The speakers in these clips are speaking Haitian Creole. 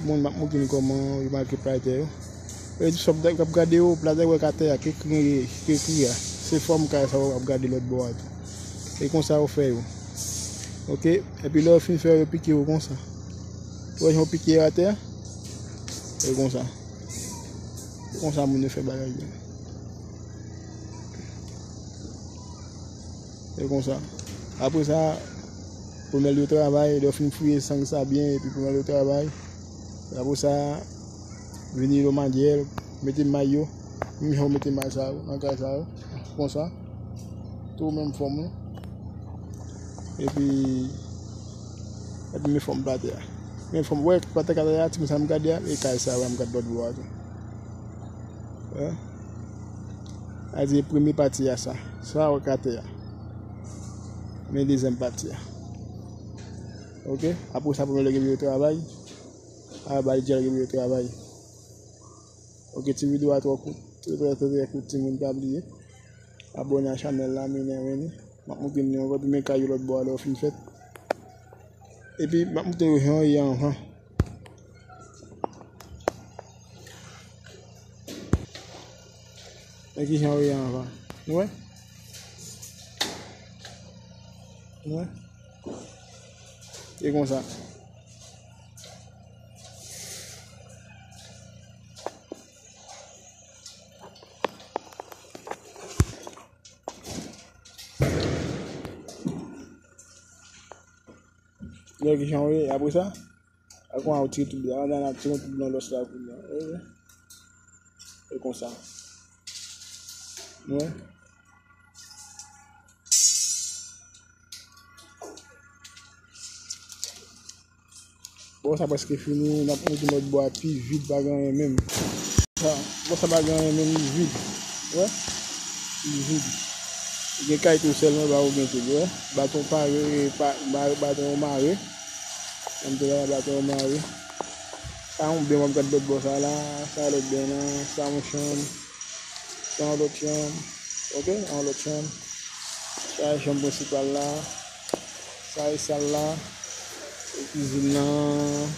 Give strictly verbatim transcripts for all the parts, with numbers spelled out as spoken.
Moun m ap montre n kòman yo make pla atè yo. E di sòm k ap gade yo, pla atè yo k atè a, ki ekri, ki ekri a. Se fòm kay sa yo ap gade lòt bò a tou. E konsa yo fè yo. Oke? Epi lè yo fin fè yo, yo pike yo konsa. Ou wè jan yo pike yo atè a? E konsa. E konsa moun yo fè bagay yo. E konsa. Apre sa, pou mèt yo travay, lè yo fin fouye sang sa byen, epi pou mèt yo travay, apre sa, vini lo madyèl, mete may yo, menm jan w mete may sa yo, nan kay sa yo, konsa. Tou menm fòm nan. Epi, epi men fòm pla atè a. Men fòm, wè, pla atè k atè a, ti moun sa m gade a, e kay sa, wè, m gade lòt bò a tou. Wè. A di premye pati a sa. Sa wè k atè a. Men dezyèm pati a. Oke? Apre sa, premye lè gen yo travay. A bay djèl gen yo travay. Oke, ti videyo a twò kout. Trè, trè, trè, trè kout, timoun, pa bliye abòne a chanèl la, mennen, mennen. M ap montre nou ankò, epi men kay yo lòt bò a lè yo fin fèt. Epi, m ap montre yo jan yo ye anvan. Men ki jan yo ye anvan. Nou wè? Nou wè? E konsa. Lè ki jan w ye, apre sa, ak yon a w tire tout blan, andan n ap tire tout blan lòs la kounye a. E konsa. Wè. Bon, sa prèske fini, n ap monte lòt bò a pi vid, pa gen anyen menm. Sa, bon, sa pa gen anyen menm, li vid. Wè? Li vid. Gen kay tou sèlman, pa ou gen tout, wè. Baton pare, pa, ba-, baton yo mare. Nan m te la, baton yo mare. Sa yon ben, w ap gad lòt bò sa la, sa lòt ben nan, sa yon chanm. Sa yon lòt chanm. Oke, yon lòt chanm. Sa e chanm prensipal la. Sa e sal la. E kizin nan.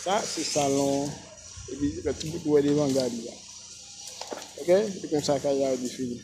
Sa se salon. Epi, tout bout ou wè devan, gad li a. Oke? E konsa kay la defini.